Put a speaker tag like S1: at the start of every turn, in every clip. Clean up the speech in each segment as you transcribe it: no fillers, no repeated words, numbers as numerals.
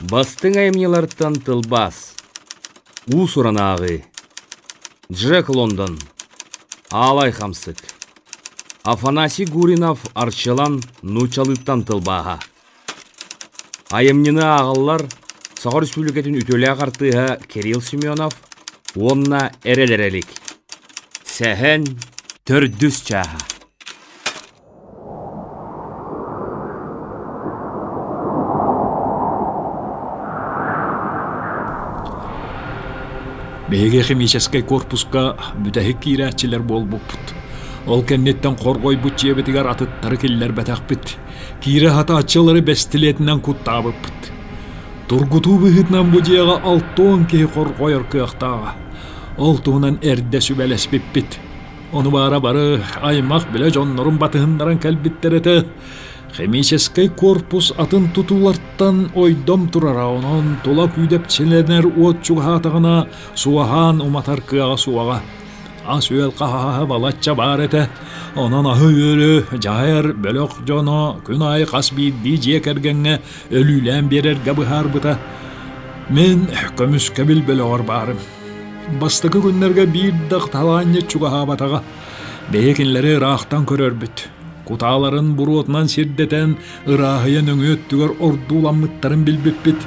S1: Бастыҥ айымньылартан тылбаас. Уус-уран ааҕыы. Джек Лондон. Аалай хамсык. Афанасий Гуринов Арчылан нууччалыыттан тылбааһа. Айымньыны ааҕаллар Саха Республикатын үтүөлээх артыыһа Кирилл Семенов уонна Эрэл Эрэлик. Сэһэн төрдүс чааһа.
S2: Биһиги химическэй корпуска бүтэһик киирээччилэр буолбуппут. Ол кэнниттэн хорҕойбут дьиэбитигэр атыттары киллэрбэтэхпит. Киирэ сатааччылары бэстилиэтинэн куттаабыппыт. Тургутуу быһыытынан бу дьиэҕэ 60 киһи хорҕойор кыахтааҕа. Ол туһунан эрдэ сүбэлэспиппит. Ону баара бары аймах билэ дьоннорун батыһыннаран кэлбиттэр этэ. Химическэй корпус атын тутуулартан ойдом турара, онон тула күүдэпчилэнэр уот чугаһаатаҕына суоһаан уматар кыаҕа суоҕа. Ас-үөл хаһааһа балачча баар этэ. Онон аһы-үөлү дьаһайар бөлөх дьоно күн аайы хас биирдии дьиэ кэргэҥҥэ өлүүлээн биэрэргэ быһаарбыта. Мин көмүскэбил бөлөҕөр баарым. Бастакы күннэргэ биир да талаанньыт чугаһаабатаҕа. Бэйэ кинилэри ыраахтан көрөрбүт. Кутааларын буруотунан сирдэтэн, ырааһыйа нөҥүө өттүгэр ордууламмыттарын билбиппит.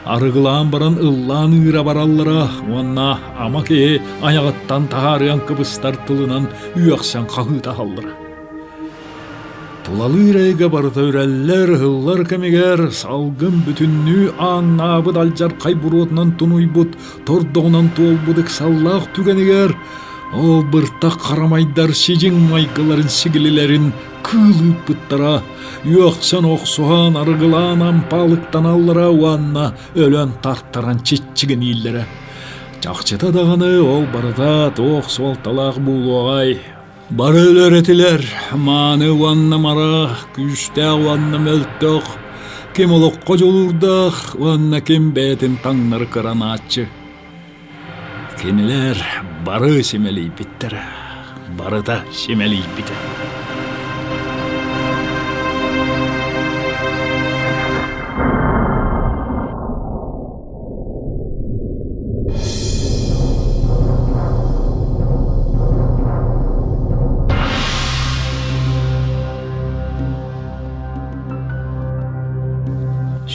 S2: Арыгылаан баран ыллаан ыыра бараллара уонна ама киһи айаҕыттан таһаарыан кыбыстар тылынан үөхсэн хаһыытаһаллара. Тулалыыр эйгэ барыта үрэллэр, ыһыллар кэмигэр салгын бүтүннүү ааҥнаабыт алдьархай буруотунан тунуйбут, тордоҕунан туолбут ыксаллаах түгэнигэр ол быртах харамайдар сидьиҥ майгыларын сигилилэрин кыыл ыыппыттара, үөхсэн охсуһан, арыгылаан ампаалыктаналлара уонна өлөн тартаран чиччигинииллэрэ. Чахчыта даҕаны ол барыта туох суолталаах буолуоҕай? Бары өлөр этилэр, мааны уонна мара, күүстээх уонна мөлтөх, ким олоххо дьулуурдаах уонна ким бэйэтин таҥнары кыранааччы. Кинилэр бары симэлийбиттэрэ, барыта симэлийбитэ.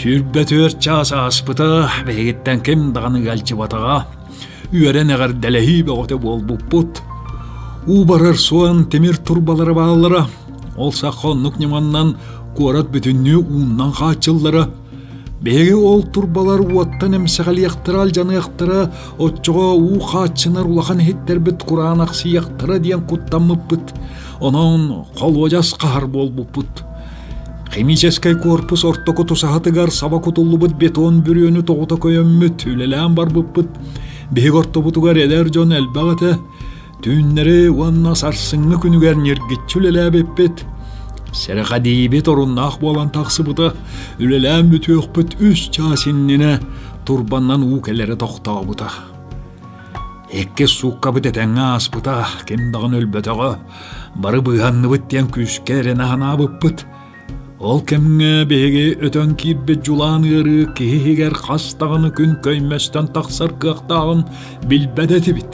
S2: 24 чаас ааспыта, биһигиттэн ким даҕаны ыалдьыбатаҕа. Үөрэн эҕэрдэлэһии бөҕөтө буолбуппут. Уу барар суон тимир турбалара бааллара. Ол сахха оннук ньыманнан куорат бүтүннүү ууннан хааччыллара. Биһиги ол турбалар уоттан эмсэҕэлиэхтэрэ, алдьаныахтара, оччоҕо уу хааччынар улахан иһиттэрбит кураанахсыйыахтара диэн куттаммыппыт. Онон холуодьас хаһар буолбуппут. Химическэй корпус ортоку тусаһатыгар саба кутуллубут бетон бүрүөнү тоҕута көйөммүт, үлэлээн барбыппыт. Биһиги ортобутугар эдэр дьон элбэх этэ. Түүннэри уонна сарсыҥҥы күнүгэр ньиргиччи үлэлээбиппит. Сэрэхэдийбит оруннаах буолан тахсыбыта, үлэлээн бүтүөхпүт үс чаас иннинэ турбаннан уу кэлэрэ тохтообута. Иккис сууккабыт этэҥҥэ ааспыта, ким даҕаны өлбөтөҕө, бары быыһанныбыт диэн күүскэ эрэнэ санаабыппыт. Ол кэмҥэ биһиги өтөн киирбит дьулаан ыарыы киһи иһигэр хас даҕаны күн көймөстөн тахсар кыахтааҕын билбэт этибит.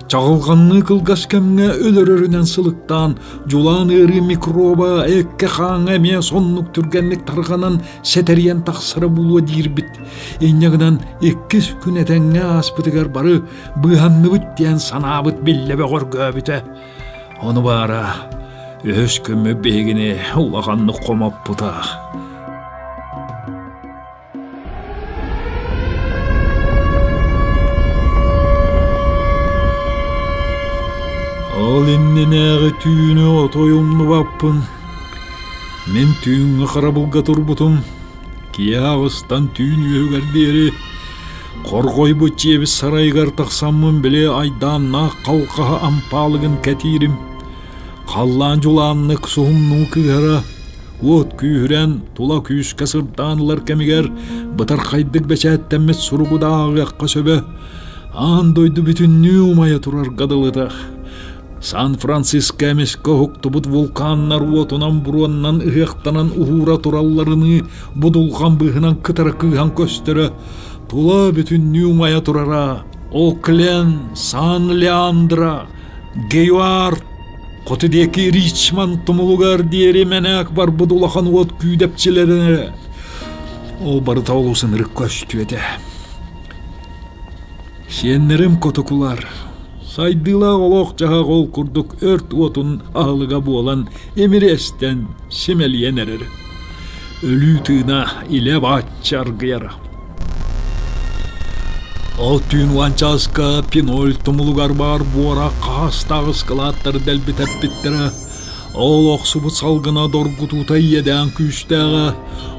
S2: Чаҕылҕанныы кылгас кэмҥэ өлөрөрүнэн сылыктаан, дьулаан ыарыы микроба эккэ-хааҥҥа эмиэ соннук түргэнник тарҕанан сэтэрийэн тахсара буолуо диирбит. Инньэ гынан иккис күн этэҥҥэ ааспытыгар бары быыһанныбыт диэн санаабыт биллэ бөҕөргөөбүтэ. Ону баара, үһүс күммүт биһигини улаханнык хомоппута. Ол иннинээҕи түүнү отой умнубаппын. Мин түүҥҥү харабылга турбутум. Киэһэ аҕыстан түүн үөһүгэр диэри хорҕойбут дьиэбит сарайыгар тахсаммын били айдааннаах халҕаһа ампаалыгын кэтиирим. Халлаан дьулааннык суһумнуу кыыһара, уот күүһүрэн, тула күүскэ сырдаан ылар кэмигэр бытархайдык бэчээттэммит суругу да ааҕыахха сөбө. Аан дойду бүтүннүү умайа турарга дылыта. Сан-Франциско эмискэ уһуктубут вулканнар уотунан буруоннан ыһыахтанан уһуура туралларыныы будулҕан быыһынан кытара кыыһан көстөрө, тула бүтүннүү умайа турара. Оклен, Сан-Леандро, Геюард, хоту диэки Ричмонд тумулугар диэри мэнээк барбыт улахан уот күүдэпчилэрэ. Ол барыта олус ынырык көстүү этэ. Сиэннэрим котокулар, сайдыылаах олох-дьаһах ол курдук өрт уотун аһылыга буолан имири эстэн, симэлийэн эрэр. Өлүү тыына илэ бааччы аргыйара. Ол түүн уон чааска Пиноль тумулугар баар буора хаастаах ыскылааттары дэлби тэппиттэрэ. Ол охсубут салгына доргутуута иэдээн күүстээҕэ,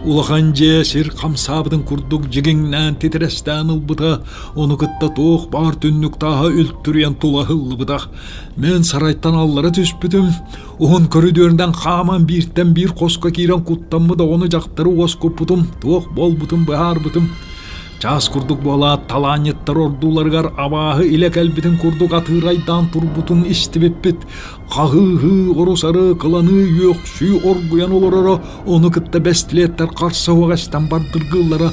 S2: улахан дьиэ сир хамсаабытын курдук дьигиҥнээн титирэстээн ылбыта, ону кытта туох баар түннүк тааһа үлтүрүйэн тулаһыллыбыта. Мин сарайтан аллара түспүтүм, уһун көрүдүөрүнэн хааман бииртэн биир хоско киирэн куттаммыт оҕону-дьахтары уоскуппутум, туох буолбутун быһаарбытым. Чаас курдук буолаат, талаанньыттар ордууларыгар абааһы илэ кэлбитин курдук атыырайдаан турбутун истибиппит. Хаһыыһыы, орусары, кыланыы, үөхсүү оргуйан олороро, ону кытта бэстилиэттэр харса уох эстэн бардыргыыллара.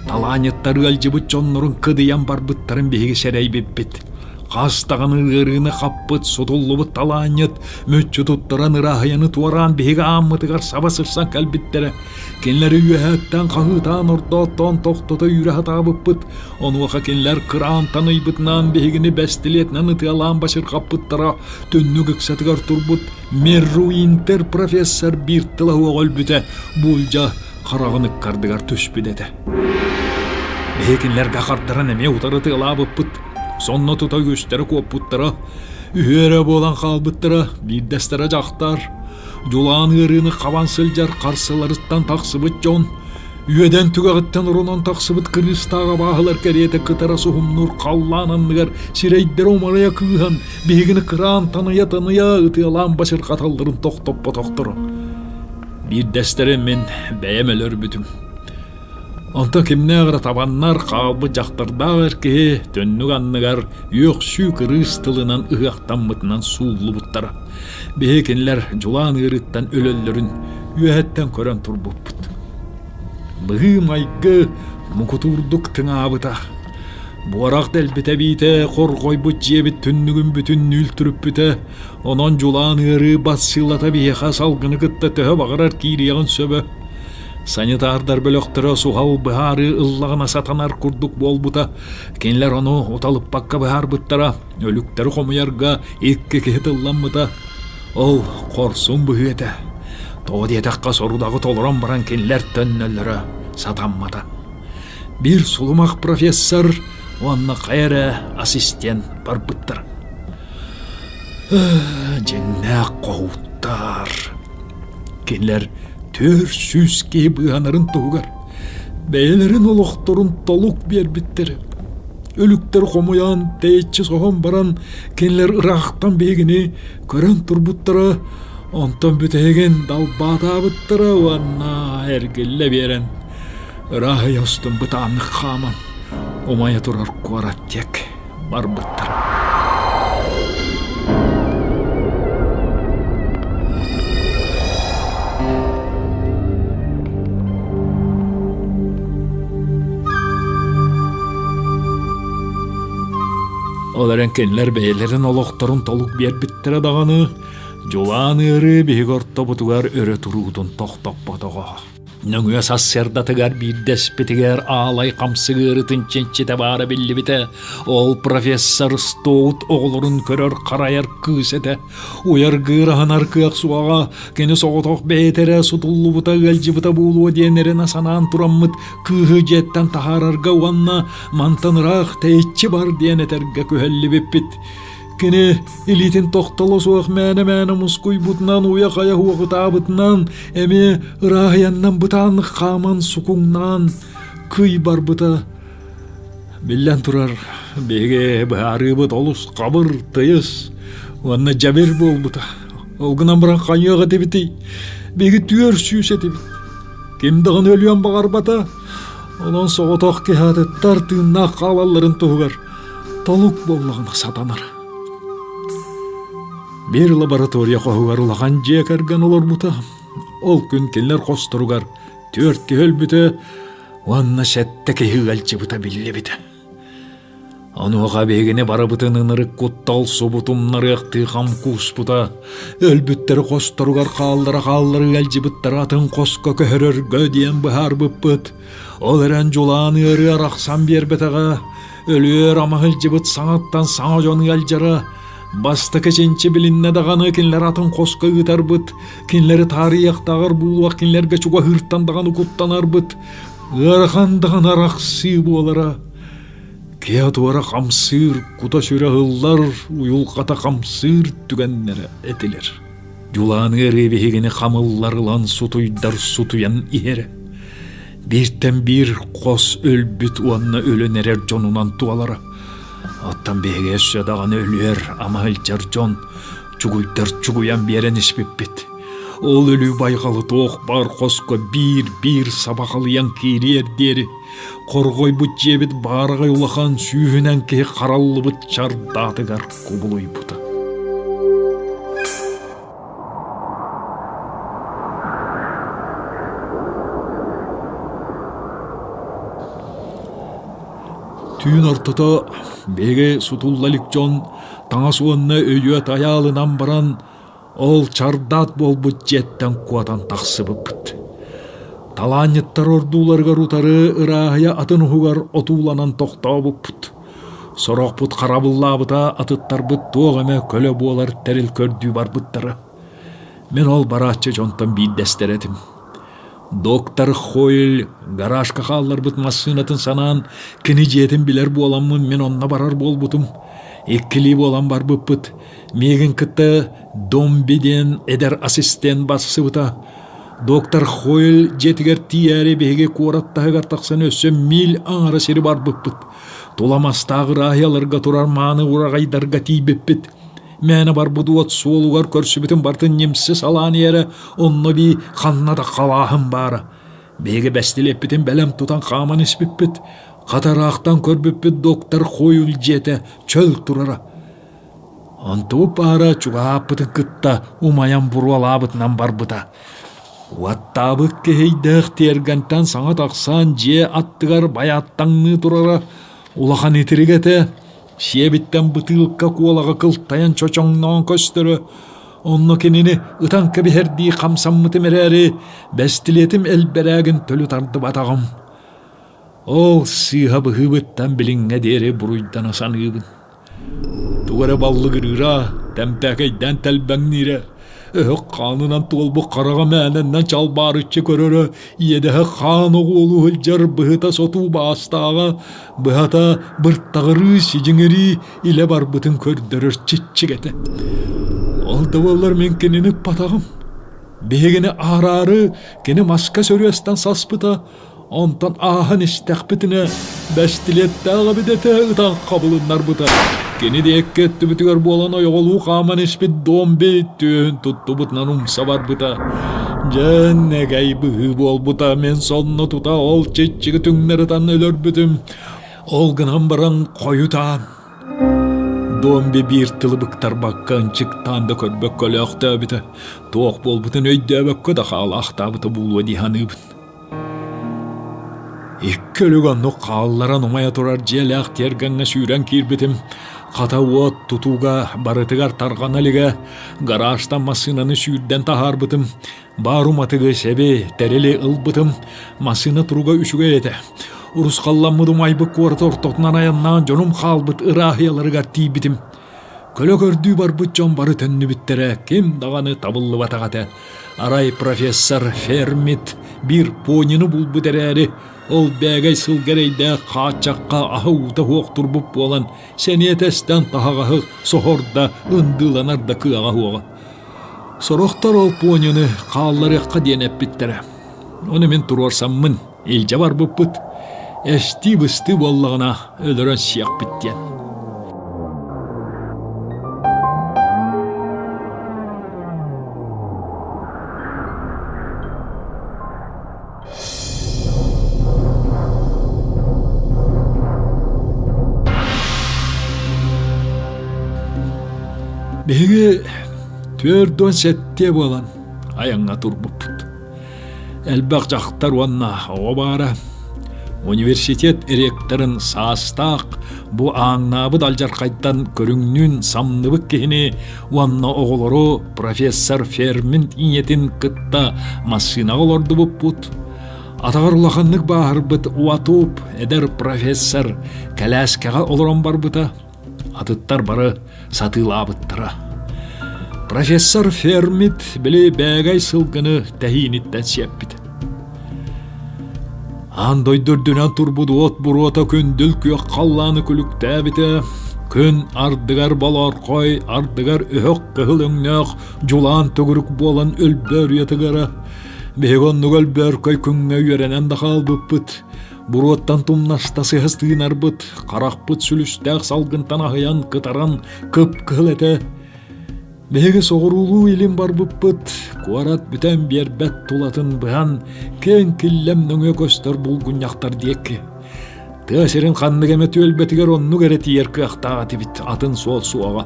S2: Талаанньыттар ыалдьыбыт дьоннорун кыдыйан барбыттарын биһиги сэрэйбиппит. Хас даҕаны ыарыыны хаппыт, сутуллубут талаанньыт мүччү туттаран ырааһыйаны туораан биһиги ааммытыгар саба сырсан кэлбиттэрэ. Кинилэри үөһээттэн хаһыытаан ордооттоон тохтото үүрэ сатаабыппыт. Онуоха кинилэр кыраантан ыйбытынан биһигини бэстилиэтинэн ытыалаан бачырҕаппыттара. Түннүк ыксатыгар турбут Мерруинтер профессор биир тыла суох өлбүтэ, буулдьа хараҕын ыккардыгар түспүт этэ. Биһи кинилэргэ хардаран эмиэ утары ытыалаабыппыт. Сонно тута үгүстэрэ куоппуттара, үһүө эрэ буолан хаалбыттара, биирдэстэрэ дьахтар. Дьулаан ыарыыны хабан сылдьар харсыларыттан тахсыбыт дьон, үөдэн түгэҕиттэн оронон тахсыбыт кырыыстаах абааһылар кэриэтэ кытара суһумнуур халлаан анныгар сирэйдэрэ умарыйа кыыһан, биһигини кыраан таныйа-таныйа ытыалаан бачырҕаталларын тохтоппотохторо. Биирдэстэрин мин бэйэм өлөрбүтүм. Онтон кимнээх эрэ табаннар хаалбыт дьахтардаах эр киһи түннүк анныгар үөхсүү кырыыс тылынан ыһыахтаммытынан сууллубуттара. Биһи кинилэр дьулаан ыарыыттан өлөллөрүн үөһэттэн көрөн турбуппут. Быһыы-майгы мукутуурдук тыҥаабыта. Буорах дэлбитэ биитэ хорҕойбут дьиэбит түннүгүн бүтүннүү үлтүрүппүтэ. Онон дьулаан ыарыы бас сыылата биһиэхэ салгыны кытта төһө баҕарар киириэҕин сөбө. Санитардар бөлөхтөрө суһал быһаарыы ыллаҕына сатанар курдук буолбута. Кинилэр ону уталыппакка быһаарбыттара. Өлүктэри хомуйарга икки киһи тылламмыта. Ол хорсун быһыы этэ. Тоҕо диэтэххэ сорудаҕы толорон баран кинилэр төннөллөрө сатаммата. Биир сулумах профессор уонна хайа эрэ ассистент барбыттар. Дьиҥнээх хоһууттар. Кинилэр 400 киһи быыһанарын туһугар бэйэлэрин олохторун толук биэрбиттэр. Өлүктэр хомуйан, тэйиччи соһон баран, кинилэр ыраахтан биһигини көрөн турбуттара, онтон бүтэһигин далбаатаабыттара уонна эргиллэ биэрэн, ырааһыйа устун бытааннык хааман, умайа турар куорат диэк барбыттар. Ол эрэн кинилэр бэйэлэрин олохторун толук биэрбиттэрэ даҕаны, дьулаан ыарыы биһиги ортобутугар өрө туруутун тохтоппотоҕо. Нөҥүө сарсыардатыгар биирдэспитигэр аалай хамсык ыарыытын чинчитэ баара биллибитэ. Ол профессор Стоут оҕолорун көрөр-харайар кыыс этэ. Уйаргыыр аһынар кыах суоҕа, кини соҕотох бэйэтэ эрэ сутуллубута ыалдьыбыта буолуо диэн эрэнэ санаан тураммыт кыыһы дьиэттэн таһаарарга уонна мантан ыраах тэйиччи бар диэн этэргэ күһэллибиппит. Кини илиитин тохтоло суох мээнэ-мээнэ мускуйбутунан, уйа-хайа уоҕутаабытынан, эмиэ ырааһыйаннан бытааннык хааман сукуҥнаан кый барбыта. Биллэн турар, биһиги быһаарыыбыт олус хабыр, тыйыс уонна дьэбир буолбута. Ол гынан баран хайыах этибитий? Биһиги 400 этибит. Ким даҕаны өлүөн баҕарбата. Онон соҕотох киһи атыттар тыыннаах хаалалларын туһугар толук буоллаҕына сатанар. Биир лаборатория хоһугар улахан дьиэ кэргэн олорбута. Ол күн кинилэр хосторугар түөрт киһи өлбүтэ уонна сэттэ киһи ыалдьыбыта биллибитэ. Онуоха биһигини барыбытын ынырык куттал субутумнарыахтыы хам кууспута, өлбүттэри хосторугар хааллара-хааллара ыалдьыбыттары атын хоско көһөрөргө диэн быһаарбыппыт. Ол эрэн дьулаан ыарыы арахсан биэрбэтэҕэ, өлүөр амаһылдьыбыт саҥаттан саҥа дьон ыалдьара, бастакы чинчи билиннэ даҕаны кинилэр атын хоско ыытарбыт, кинилэри таарыйыахтааҕар буолуох кинилэргэ чугаһыыртан даҕаны куттанарбыт, ыарахан даҕаны арахсыы буолара. Киһи туора хамсыыр, кута-сүрэ ыһыллар, уйулҕата хамсыыр түгэннэрэ этилэр. Дьулаан ыарыы биһигини хамыллар ылан сутуйдар сутуйан иһэрэ. Бииртэн биир хос өлбүт уонна өлөн эрэр дьонунан туолара. Оттон биһиги өссө даҕаны өлүөр амаһылдьар дьон чугуйдар чугуйан биэрэн испиппит. Ол өлүү байҕалы туох баар хоско биир-биир сабахалыйан киириэр диэри хорҕойбут дьиэбит баараҕай улахан сүүһүнэн киһи хараллыбыт чардаатыгар кубулуйбута. Түүн ортото биһиги сутулла илик дьон таҥас уонна өйүө тайаалынан баран Ол чардаат буолбут дьиэттэн куотан тахсыбыппыт. Талаанньыттар ордууларыгар утары ырааһыйа атын уһугар отууланан тохтообуппут. Сорохпут харабыллаабыта, атыттарбыт туох эмэ көлө буолар тэрил көрдүү барбыттара. Мин ол барааччы дьонтон биирдэстэрэ этим. Доктор Хойль гаражка хаалларбыт массыынатын санаан, кини дьиэтин билэр буоламмын мин онно барар буолбутум. Иккилии буолан барбыппыт. Миигин кытта Домби диэн эдэр ассистент барсыбыта. Доктор Хойль дьиэтигэр тиийээри биһиги куорат таһыгар тахсан өссө миль аҥара сири барбыппыт. Тула мастаах ырааһыйаларга турар мааны ураҕайдарга тиийбиппит. Мээнэ барбыт уот суолугар көрсүбүтүн барытын ньимси салаан иһэрэ, онно бии ханна да халааһын баара. Биһиги бэстилиэппитин бэлэм тутан хааман испиппит. Хатараахтан көрбүппүт доктор Хойль дьиэтэ чөл турара. Онтубут баара чугаһааппытын кытта умайан буруолаабытынан барбыта. Уоттаабыт киһийдээх тиэргэнтэн саҥа тахсан дьиэ аттыгар байааттаҥныы турара улахан итирик этэ. Сиэбиттэн бытыылка куолаҕа кылтайан чочоҥноон көстөрө. Онно кинини ытан кэбиһэрдии хамсаммытым эрээри, бэстилиэтим элбэрээгин төлү тардыбатаҕым. Ол сыыһа быһыыбыттан билиҥҥэ диэри буруйдана саныыбын. Тугу эрэ баллыгырыыра, тэмтээкэйдээн тэлбэҥниирэ, өһөх хаанынан туолбут хараҕа мээнэннэн чалбаарыччы көрөрө, иэдэһэ хаан оҕуолуу сылдьар быһыта сотуу баастааҕа, быһата быртаҕырыы, сидьиҥирии илэ барбытын көрдөрөр чиччик этэ. Ол да буоллар мин кинини ыппатаҕым. Биһигини аараары кини маска сөрүөстэн саспыта, Онтон ааһан истэхпитинэ, бэстилиэттээх эбит этэ ытан хабылыннарбыта. Кини диэки өттүбүтүгэр буолан ойоҕолуу хааман испит домби түөһүн туттубутунан умса барбыта. Дьэ, нэгэй быһыы буолбута, мин сонно тута ол чиччиги түҥнэри ытан өлөрбүтүм. Ол гынан баран хойутаан Домби биир тылы быктарбакка ынчыктаан да көрбөккө өлөөхтөөбүтэ. Туох буолбутун өйдөөбөккө да хаалаахтаабыта буолуо дии саныыбын. Икки өлүк оннук хаалларан умайа турар дьиэлээх тиэргэҥҥэ сүүрэн киирбитим. Хата уот тутууга барытыгар тарҕана илигэ, гаражтан массыынаны сүүрдэн таһаарбытым. Баар уматыгы, сэби, тэрили ылбытым. Массыына туруга үчүгэй этэ. Урусхалламмыт умайбыт куорат ортотунан айаннаан дьонум хаалбыт ырааһыйаларыгар тиийбитим. Көлө көрдүү барбыт дьон бары төннүбүттэрэ, ким даҕаны табыллыбатах этэ. Арай профессор Фермит биир понины булбут эрээри, ол бээгэй сылга эрэйдээх хааччахха аһа-уута суох турбут буолан, сэниэтэ эстэн таһаҕаһы соһор да, ындыыланар да кыаҕа суоҕа. Сорохтор ол понины хаалларыахха диэн эппиттэрэ. Ону мин туруорсаммын илдьэ барбыппыт. Эстии-быстыы буоллаҕына өлөрөн сиэхпит диэн. Биһиги 47 буолан айаҥҥа турбуппут. Элбэх дьахтар уонна оҕо баара. Университет ректорын саастаах бу ааҥнаабыт алдьархайтан көрүҥнүүн самныбыт киһини уонна оҕолору профессор Фермин ийэтин кытта массыынаҕа олордубуппут. Атаҕар улаханнык бааһырбыт Уатуп эдэр профессор кэлээскэҕэ олорон барбыта. Атыттар бары сатыылаабыттара. Профессор Фермит били бээгэй сылгыны тэһииниттэн сиэппит. Аан дойду үрдүнэн турбут уот буруота күндүл күөх халлааны күлүктээбитэ, күн ардыгар болоорхой, ардыгар өһөх кыһыл өҥнөөх дьулаан төгүрүк буолан өлбөөр уйатыгара. Биһиги оннук өлбөөркөй күҥҥэ үөрэнэн да хаалбыппыт. Буруоттан тумнаста сыһас тыынарбыт, харахпыт сүлүстээх салгынтан аһыйан кытаран кып-кыһыл этэ. Биһиги соҕуруулуу илин барбыппыт, куорат бүтэн биэрбэт тулатын быһан, киэҥ киллэм нөҥүө көстөр булгунньахтар диэки. Тыа сирин ханнык эмэ түөлбэтигэр оннук эрэ тиийэр кыахтаах этибит, атын суол суоҕа.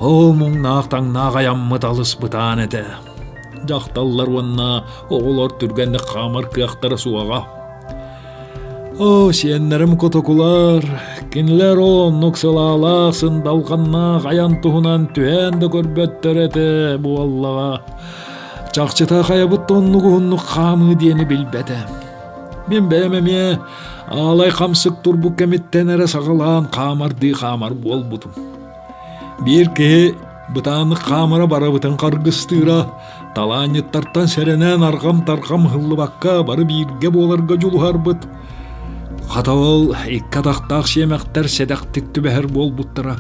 S2: Ол муҥнаах таҥнаах айаммыт алыс бытаан этэ. Дьахталлар уонна оҕолор түргэнник хаамар кыахтара суоҕа. Оо, сиэннэрим котокулар, кинилэр оннук сылаалаах, сындалҕаннаах айан туһунан түһээн да көрбөттөр этэ буоллаҕа. Чахчыта хайабыт да оннук уһуннук хаамыы диэни билбэтэ. Мин бэйэм эмиэ аалай хамсык турбут кэмиттэн эрэ саҕалаан хаамардыы хаамар буолбутум. Биир киһи бытааннык хаамара барыбытын харгыстыыра, талаанньыттартан сэрэнэн арҕам-тарҕам ыһыллыбакка бары бииргэ буоларга дьулуһарбыт. Хата ол икки атахтаах сиэмэхтэр сэдэхтик түбэһэр буолбуттара.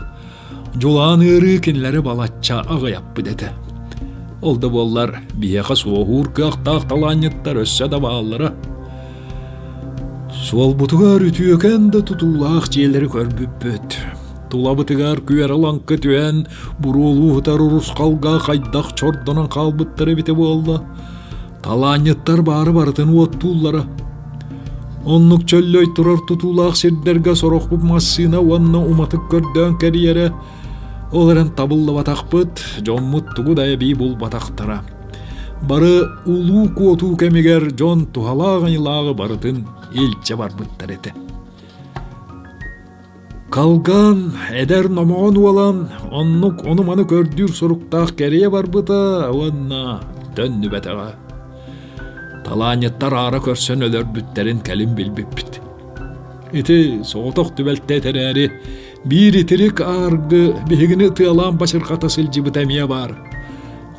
S2: Дьулаан ыарыы кинилэри балачча аҕыйаппыт этэ. Ол да буоллар, биһиэхэ суоһуур кыахтаах талаанньыттар өссө да бааллара. Суолбутугар үтүөкэн да тутуулаах дьиэлэри көрбүппүт. Тулабытыгар күөрэ-лаҥкы түһэн, буруолуу сытар урусхалга хайдах чордонон хаалбыттар эбитэ буолла. Талаанньыттар баары барытын уоттууллара. Оннук чөллөй турар тутуулаах сирдэргэ сорохпут массыына уонна уматык көрдөөн кэрийэрэ. Ол эрэн табыллыбатахпыт, дьоммут тугу да эбии булбатахтара. Бары улуу куотуу кэмигэр дьон туһалаах айылааҕы барытын илдьэ барбыттар этэ. Калган, эдэр номоҕон уолан, оннук ону-маны көрдүүр суруктаах кэрийэ барбыта уонна төннүбэтэҕэ. Талаанньыттар аара көрсөн өлөрбүттэрин кэлин билбиппит. Ити соҕотох түбэлтэ этэрээри, биир итирик ааргы биһигини ытыалаан бачырҕата сылдьыбыта эмиэ баар.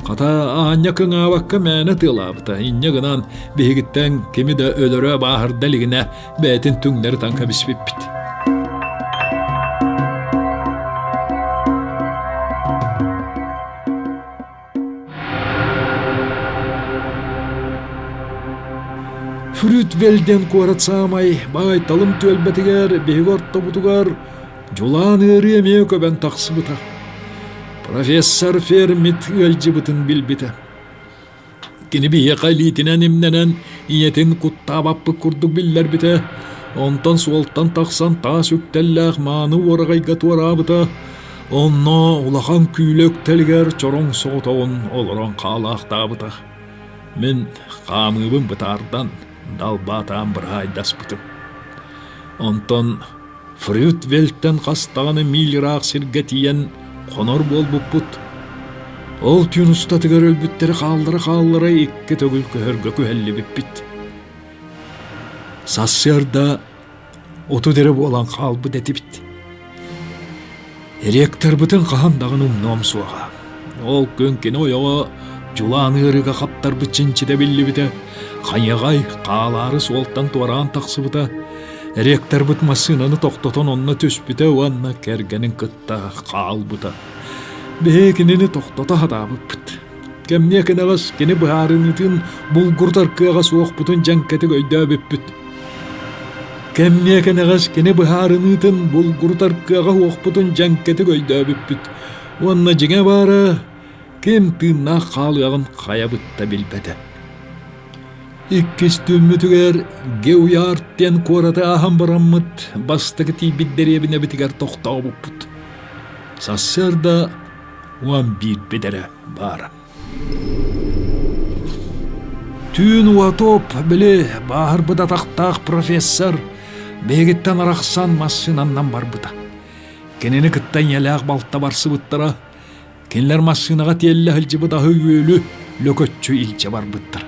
S2: Хата аанньа кыҥаабакка мээнэ тыалаабыта, инньэ гынан биһигиттэн кими да өлөрө бааһырда илигинэ бэйэтин түҥнэри таҥ кэбиспиппит. Фрютвель диэн куорат саамай баай талым түөлбэтигэр биһиги ортобутугар дьулаан ыарыы эмиэ көбөн тахсыбыта. Профессор Фермит ыалдьыбытын билбитэ. Кини биһиэхэ илиитинэн имнэнэн, ийэтин куттаабаппыт курдук биллэрбитэ. Онтон суолтан тахсан таас үктэллээх мааны уораҕайга туораабыта. Онно улахан күүлэ үктэлигэр чороҥ соҕотоҕун олорон хаалаахтаабыта. Мин хаамыыбын бытаардан, далбаатаан быраайдаспытым. Онтон Фрютвельтэн хас даҕаны миль ыраах сиргэ тиийэн хонор буолбуппут. Ол түүн устатыгар өлбүттэри хааллара-хааллара икки төгүл көһөргө күһэллибиппит. Сарсыарда 30 эрэ буолан хаалбыт этибит. Ректорбытын хаһан даҕаны умнуом суоҕа. Ол күн кини ойоҕо дьулаан ыарыыга хаптарбыт чинчитэ биллибитэ, хайаҕай хаалаары суолтан туораан тахсыбыта. Ректорбыт массыынаны тохтотон онно түспүтэ уонна кэргэнин кытта хаалбыта. Биһиги кинини тохтото сатаабыппыт. Кэмниэ кэнэҕэс кини быһаарыныытын булгурутар кыаҕа суохпутун дьэҥкэтик өйдөөбүппүт. Кэмниэ кэнэҕэс кини быһаарыныытын булгурутар кыаҕа суохпутун дьэҥкэтик өйдөөбүппүт уонна дьиҥэ баара ким тыыннаах хаалыаҕын хайабыт да билбэтэ. Иккис түүммүтүгэр Геуярд диэн куораты ааһан бараммыт бастакы тиийбит дэриэбинэбитигэр тохтообуппут. Сарсыарда 11 эрэ баара. Түүн уотуоп, били, бааһырбыт атахтаах профессор биһигиттэн арахсан массыынаннан барбыта. Кинини кытта ийэлээх балта барсыбыттара. Кинилэр массыынаҕа тиэллэ сылдьыбыт аһы-үөлү лөкөччү илдьэ барбыттар.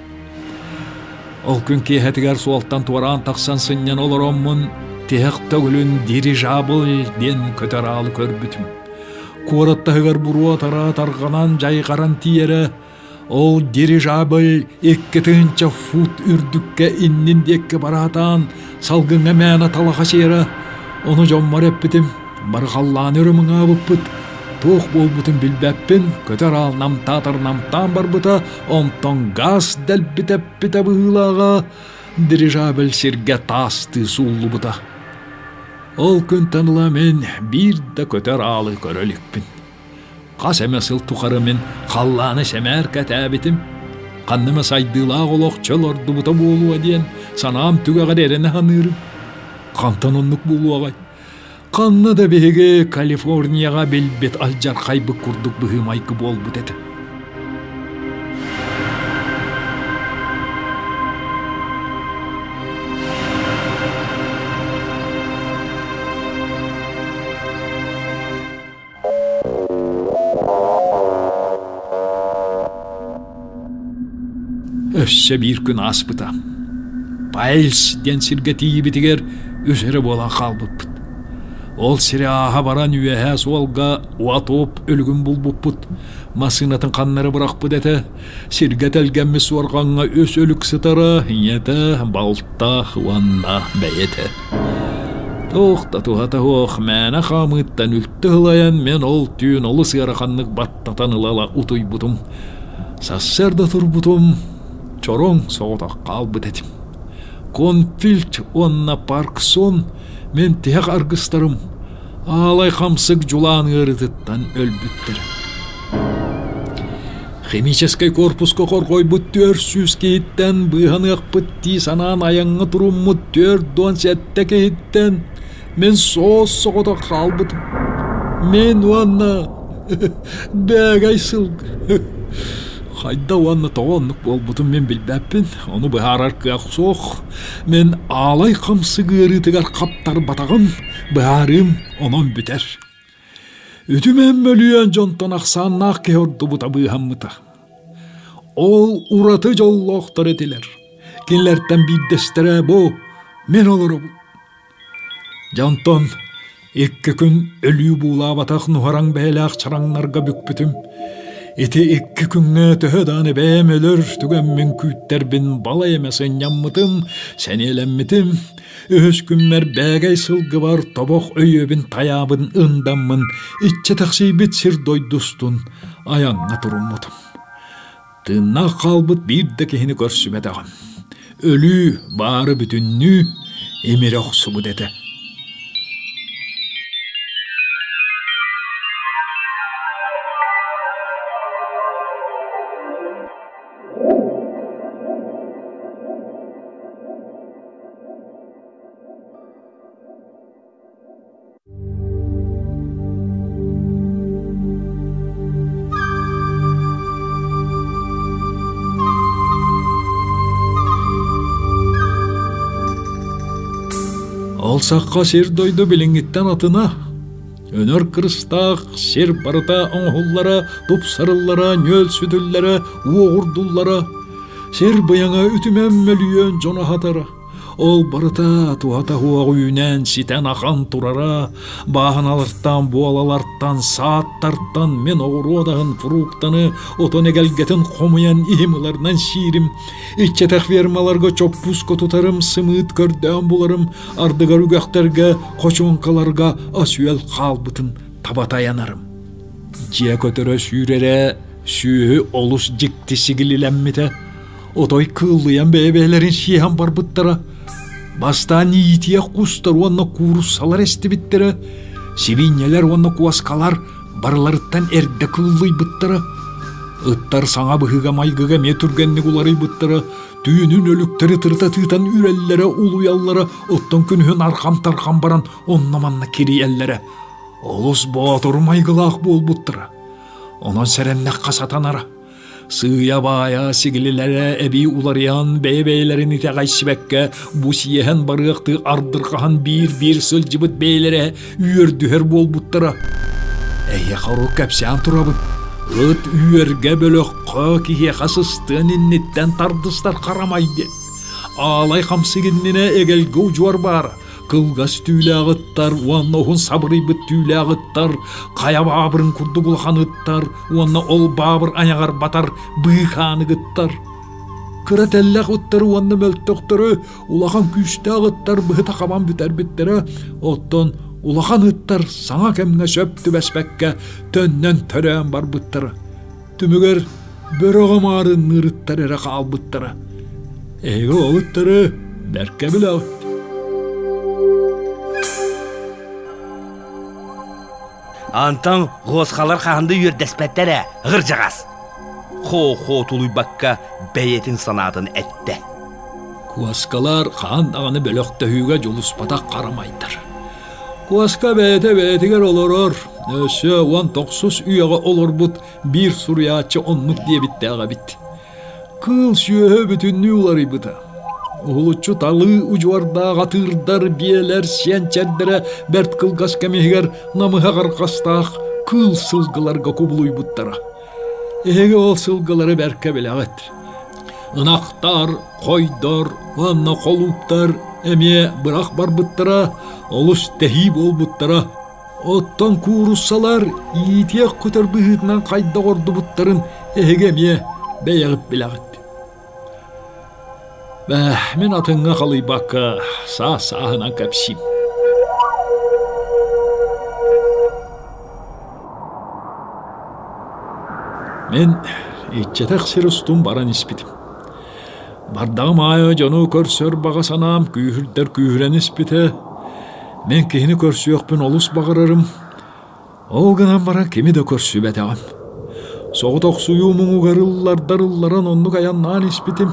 S2: Ол күн киэһэтигэр суолтан туораан тахсан сынньана олороммун тиһэх төгүлүн дирижабль диэн көтөр аалы көрбүтүм. Куорат таһыгар буруо тараа тарҕанан дьайҕаран тиийэрэ, ол дирижабль 2000 фут үрдүккэ иннин диэкки бараатаан салгыҥҥа мээнэ талаха сиэрэ, ону дьоммор эппитим, бары халлааны өрө мыҥаабыппыт, туох буолбутун билбэппин, көтөр аал намтаатар намтаан барбыта, онтон газ дэлби тэппитэ быһыылааҕа, дирижабль сиргэ таастыы сууллубута. Ол күнтэн ыла мин биир да көтөр аалы көрө иликпин. Хас эмэ сыл тухары мин халлааны сэмээр кэтээбитим. Ханна эмэ сайдыылаах олох чөл ордубута буолуо диэн санаам түгэҕэр эрэнэ саныырым. Хантан оннук буолуоҕай? Ханна да биһиги Калифорнияҕа билбит алдьархайбыт курдук быһыы-майгы буолбут этэ. Өссө биир күн ааспыта. Пайльс диэн сиргэ тиийбитигэр үс эрэ буолан хаалбыппыт. Ол сири ааһа баран үөһээ суолга уатоп өлүгүн булбуппут. Массыынатын ханнары бырахпыт этэ. Сиргэ тэлгэммит суорҕаҥҥа үс өлүк сытара, ийэтэ, балта уонна бэйэтэ. Туох да туһата суох, мээнэ хаамыыттан үлтү ылайан мин ол түүн олус ыараханнык баттатан ыла-ыла утуйбутум. Сарсыарда турбутум, чороҥ соҕотох хаалбыт этим. Конфильд уонна Парксон мин тиһэх аргыстарым аалай хамсык дьулаан ыарыытыттан өлбүттэрэ. Химическэй корпуска хорҕойбут 400 киһиттэн быыһаныахпыт дии санаан айаҥҥа туруммут 47 киһиттэн мин суос-соҕотох хаалбытым. Мин уонна бээгэй сылгы. Хайда уонна тоҕо оннук буолбутун мин билбэппин, ону быһаарар кыах суох. Мин аалай хамсык ыарыытыгар хаптарбатаҕым, быһаарыым онон бүтэр. Үтүмэн мөлүйүөн дьонтон ахсааннаах киһи ордубута быыһаммыта. Ол ураты дьоллоохтор этилэр. Кинилэртэн биирдэстэрэ бу мин олоробун. Дьэ онтон икки күн өлүү буулаабатах нуһараҥ бэйэлээх чараҥнарга бүкпүтүм. Ити икки күҥҥэ төһө даҕаны бэйэм өлөр түгэммин күүттэрбин балай эмэ сынньаммытым, сэниэлэммитим. Үһүс күммэр бээгэй сылгыбар тобох өйүөбүн тайаабын ындаммын иччэтэхсийбит сир дойдустун айаҥҥа туруммутум. Тыыннаах хаалбыт биир да киһини көрсүбэтэҕим. Өлүү баары бүтүннүү имирэ охсубут этэ. Ол сахха сир-дойду билиҥҥиттэн атына, өнөр кырыстаах сир барыта оҥоһуллара, тупсарыллара, ньүөлсүтүллэрэ, уоҕурдуллара, сир быйаҥа үтүмэн мөлүйүөн дьону аһатара. Ол барыта туһата суох үүнэн ситэн ахан турара, бааһыналартан, буолалартан, сааттартан мин оҕуруот аһын, фруктаны, отон эгэлгэтин хомуйан иһим ыларынан сиирим, иччэтэх фермаларга чоппуска тутарым, сымыыт көрдөөн буларым, ардыгар үгэхтэргэ, хочуоҥкаларга ас-үөл хаалбытын таба тайанарым. Дьиэ көтөрө сүүрэрэ, сүөһү олус дьикти сигилилэммитэ. Отой кыыллыйан бэйэ-бэйэлэрин сиэһэн барбыттара. Бастаан иитиэх кустар уонна кууруссалар эстибиттэрэ, сибиинньэлэр уонна куоскалар барыларыттан эрдэ кыыллыйбыттара. Ыттар саҥа быһыыга-майгыга эмиэ түргэнник уларыйбыттара, түүнүн өлүктэри тырыта тыытан үрэллэрэ, улуйаллара, оттон күнүһүн арҕам-тарҕам баран онно-манна кирийэллэрэ. Олус боотур майгылаах буолбуттара. Онон сэрэннэххэ сатанара. Сыыйа-баайа сигилилэрэ эбии уларыйан бэйэ-бэйэлэрин итэҕэйсибэккэ бу сиэһэн барыахтыы ардырҕаһан биир-биир сылдьыбыт бэйэлэрэ үөрдүһэр буолбуттара. Эһиэхэ урут кэпсээн турабын. Ыт үөргэ бөлөххө киһиэхэ сыстыан инниттэн тардыстар харамай диэн. Аалай хамсык иннинэ эгэлгэ удьуор баара. Кылгас түүлээх ыттар уонна уһун сабырыйбыт түүлээх ыттар, хайа баабырын курдук улахан ыттар уонна ол баабыр айаҕар батар быыкаанык ыттар. Кыра тэллэх ыттары уонна мөлтөхтөрү улахан күүстээх ыттар быһыта хабан бүтэрбиттэрэ, оттон улахан ыттар саҥа кэмҥэ сөп түбэспэккэ төннөн төрөөн барбыттара. Түмүгэр бөрөҕө маарынныыр ыттар эрэ хаалбыттара. Эһиги ол ыттары бэркэ билэҕит.
S1: Антон Госхалар хаһан да үөрдэспэттэр ээ, ырдьаҕас. Хо-хо тулуйбакка бэйэтин санаатын эттэ.
S2: Куоскалар хаһан даҕаны бөлөхтөһүүгэ дьулуспатах харамайдар. Куоска бэйэтэ бэйэтигэр олорор, өссө уон тохсус үйэҕэ олорбут биир суруйааччы оннук диэбиттээх эбит. Кыыл сүөһү бүтүннүү уларыйбыта. Уһулуччу талыы удьуордаах атыырдар, биэлэр, сиэнчэрдэрэ бэрт кылгас кэм иһигэр намыһах арҕастаах кыыл сылгыларга кубулуйбуттара. Эһиги ол сылгылары бэркэ билэҕит. Ынахтар, хойдор уонна холууптар эмиэ бырах барбыттара, олус тэһии буолбуттара. Оттон кууруссалар иитиэх көтөр быһыытынан хайдах ордубуттарын эһиги эмиэ бэйэҕит билэҕит. Бээ, мин атыҥҥа халыйбакка саас-сааһынан кэпсиим. Мин иччитэх сир устун баран испитим. Бардаҕым аайы дьону көрсөр баҕа санаам күүһүрдэр күүһүрэн испитэ. Мин киһини көрсүөхпүн олус баҕарарым. Ол гынан баран кими да көрсүбэтэҕим. Соҕотохсуйуу муҥугар ыллардар ылларан оннук айаннаан испитим.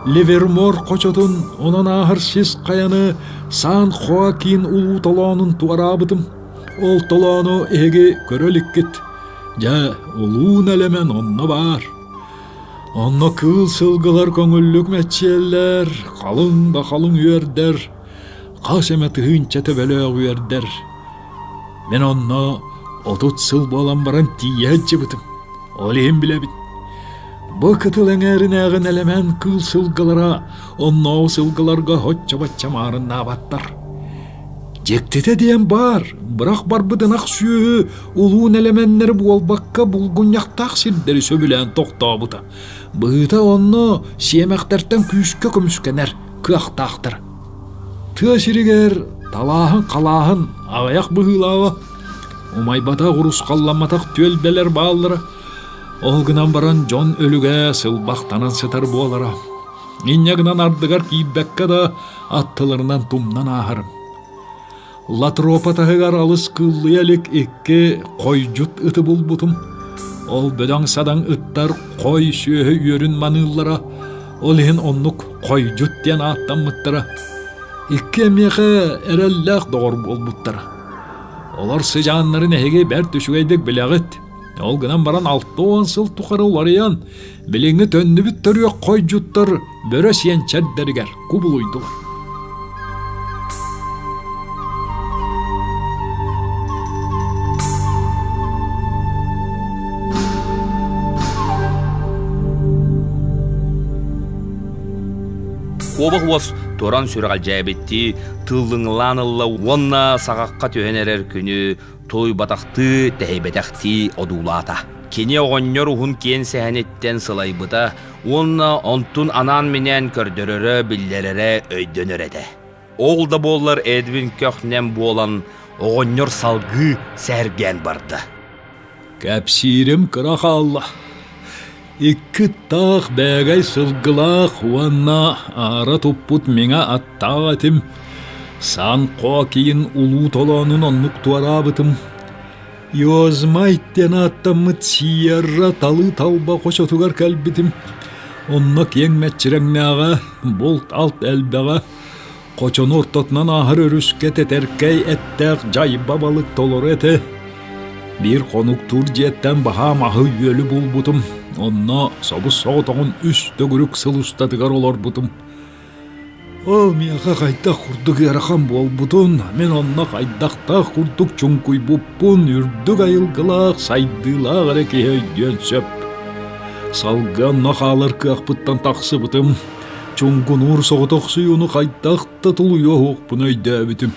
S2: Ливермор хочотун, онон ааһар сис хайаны Сан-Хоакин улуу толоонун туораабытым. Ол толоону эһиги көрө иликкит. Дьэ, улуу нэлэмэн онно баар. Онно кыыл сылгылар көҥүллүк мэччийэллэр, халыҥ да халыҥ үөрдэр, хас эмэ тыһыынча төбөлөөх үөрдэр. Мин онно 30 сыл буолан баран тиийэ сылдьыбытым. Ол иһин билэбин. Бу кытыл эҥээринээҕи нэлэмэн кыыл сылгылара оннооҕу сылгыларга оччо-бачча маарыннаабаттар. Дьиктитэ диэн баар, бырах барбыт ынах сүөһү улуу нэлэмэннэри буолбакка булгунньахтаах сирдэри сөбүлээн тохтообута. Быһыыта онно сиэмэхтэртэн күүскэ көмүскэнэр кыахтаахтар. Тыа сиригэр талааһын-халааһын аҕыйах быһыылааҕа, умайбатах, урусхалламматах түөлбэлэр бааллара. Ол гынан баран дьон өлүгэ сылбахтанан сытар буолара. Инньэ гынан ардыгар киирбэккэ да аттыларынан тумнан ааһарым. Латропа таһыгар алыс кыыллыйа илик икки хойдьут ыты булбутум. Ол бөдөҥ-садаҥ ыттар хой сүөһү үөрүн маныыллара, ол иһин оннук хойдьут диэн ааттаммыттара. Икки эмиэхэ эрэллээх доҕор буолбуттара. Олор сыдьааннарын эһиги бэрт үчүгэйдик билэҕит. Ол гынан баран 60 сыл тухары уларыйан, билиҥҥи төннүбүт төрүөх хойдьуттар бөрө сиэн чэрдэригэр кубулуйдулар.
S1: Куобах уос туран сүрэҕэлдьээбиттии тыллыҥылаан ылла уонна саҕахха түһэн эрэр күнү тулуйбатахтыы, тэһийбэтэхтии одуулаата. Кини оҕонньор уһун киэн сэһэниттэн сылайбыта уонна онтун анаан-минээн көрдөрөрө, биллэрэрэ өйдөнөр этэ. Ол да буоллар Эдвин көх-нэм буолан, оҕонньор салгыы сэһэргээн барда.
S2: Кэпсиирим кыра хаалла. Икки таах бээгэй сылгылаах уонна аара туппут миҥэ аттаах этим. Сан-Хоакин улуу толоонун оннук туораабытым. Йозмайт диэн ааттаммыт Сиерра талыы талба хочотугар кэлбитим. Онно киэҥ мэччирэҥнээҕэ, булт-алт элбэҕэ, хочону ортотунан ааһар өрүскэ тэтэркэй эттээх дьайба балык толору этэ. Биир хонуктуур дьиэттэн баһаам аһы-үөлү булбутум, онно собус-соҕотоҕун үс төгүрүк сыл устатыгар олорбутум. Ол миэхэ хайдах курдук ыарахан буолбутун, мин онно хайдахтаах курдук чуҥкуйбуппун үрдүк айылгылаах, сайдыылаах эрэ киһи өйдүөн сөп. Салгыы онно хаалар кыахпыттан тахсыбытым, чуҥкунуур соҕотохсуйууну хайдах да тулуйуо суохпун өйдөөбүтүм.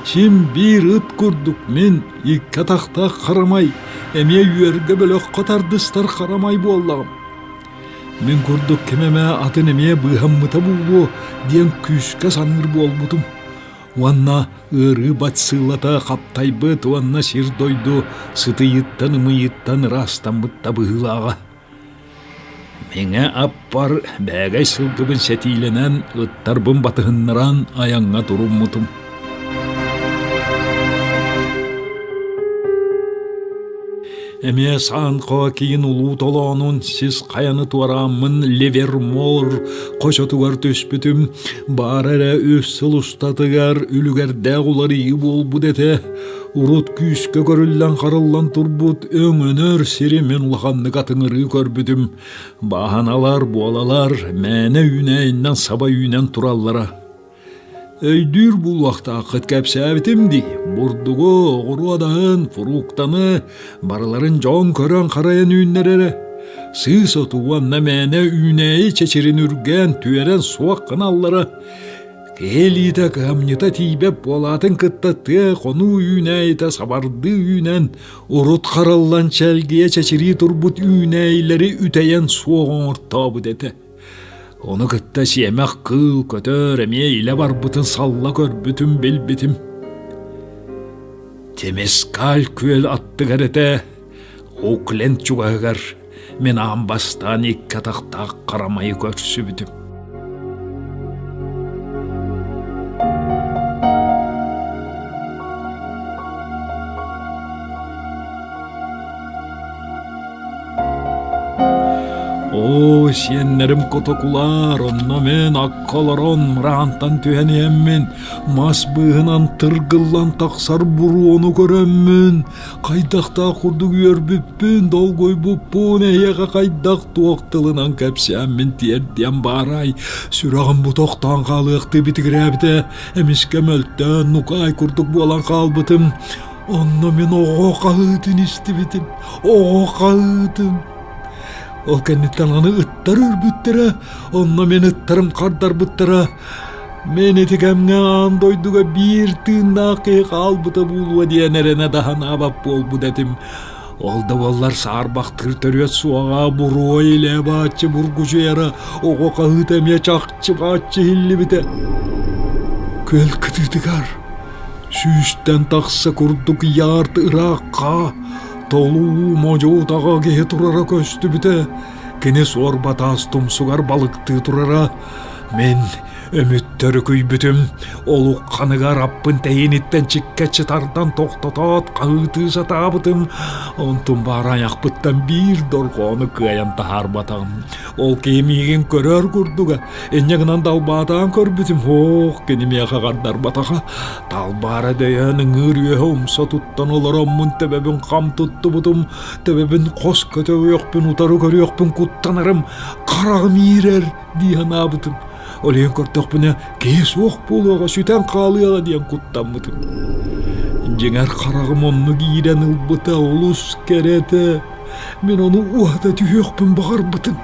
S2: Син биир ыт курдук мин икки атахтаах харамай, эмиэ үөргэ бөлөххө тардыстар харамай буоллаҕым. Мин курдук ким эмэ атын эмиэ быыһаммыта буолуо диэн күүскэ саныыр буолбутум. Уонна ыарыы бациллата хаптайбыт уонна сир-дойду сытыйыттан-ымыйыттан ыраастаммыт да быһыылааҕа. Мэҥэ аппар бээгэй сылгыбын сэтиилэнэн, ыттарбын батыһыннаран айаҥҥа туруммутум. Эмиэ Сан Хоакин улуу толоонун сис хайаны туорааммын Ливермор хочотугар түспүтүм. Баара эрэ үс сыл устатыгар үлүгэрдээх уларыйыы буолбут этэ. Урут күүскэ көрүллэн-харыллан турбут өҥөнөр сири мин улаханнык атыҥырыы көрбүтүм. Бааһыналар, буолалар мээнэ үүнээйиннэн саба үүнэн тураллара. Өйдүүр буолуохтааххыт кэпсээбитим дии, бурдугу, оҕуруот аһын, фруктаны барыларын дьон көрөн-харайан үүннэрэрэ. Сыыс оту уонна мээнэ үүнээйи чэчирин үргээн, түөрэн суох гыналлара. Киһи илиитэ кыһамньыта тиийбэт буолаатын кытта тыа хонуу үүнээйитэ сабардыы үүнэн, урут хараллан чэлгийэ чэчирии турбут үүнээйилэри үтэйэн суох оҥортообут этэ. Ону кытта сиэмэх кыыл көтөр эмиэ илэ барбытын салла көрбүтүм билбитим. Темескаль күөл аттыгар этэ, Окленд чугаһыгар мин аан бастаан икки атахтаах харамайы көрсүбүтүм. Оо, сиэннэрим котокулаар, онно мин акка олорон мыраантан түһэн иһэммин, мас быыһынан тыргыллан тахсар буруону көрөммүн, хайдахтаах курдук үөрбүппүн, долгуйбуппун эһиэхэ хайдах туох тылынан кэпсээммин тиэрдиэм баарай, сүрэҕим бу тохтоон хаалыахтыы битигирээбитэ, эмискэ мөлтөөн нукаай курдук буолан хаалбытым. Онно мин оҕо хаһыытын истибитим, оҕо хаһыытын. Ол кэнниттэн аны ыттар үрбүттэрэ, онно мин ыттарым хардарбыттара. Мин ити кэмҥэ аан дойдуга биир тыыннаах киһи хаалбыта буолуо диэн эрэнэ да санаабат буолбут этим. Ол да буоллар саарбахтыыр төрүөт суоҕа, буруо илэ бааччы бургучуйара, оҕо хаһыыта эмиэ чахчы бааччы иһиллибитэ. Күөл кытыытыгар Сүүстэн тахса курдук ярд ыраахха толуу модьу-таҕа киһи турара көстүбүтэ. Кини суорба таас тумсугар балыктыы турара. Мин өмүттэр үкүйбүтүм, олукханыгар аппын тэйиниттэн чиккэччи тардан тохтотоот хаһыытыы сатаабытым. Онтум баара айахпыттан биир дорҕоону кыайан таһаарбатаҕым. Ол киһи миигин көрөр курдуга, Инньэ гынан далбаатаан көрбүтүм, һоох, кини миэхэ хардарбатаҕа. Талбаара дөйөн ыҥыыр үөһэ умса туттан олороммун төбөбүн хам туттубутум, төбөбүн хос көтөҕүөхпүн, утары көрүөхпүн куттанарым, хараҕым иирэр дии санаабытым. Ол иһин көрдөхпүнэ, киһи суох буолуоҕа, сүтэн хаалыаҕа диэн куттаммытым. Дьиҥэр хараҕым оннук иирэн ылбыта олус кэрэ этэ. Мин ону уһата түһүөхпүн баҕарбытым.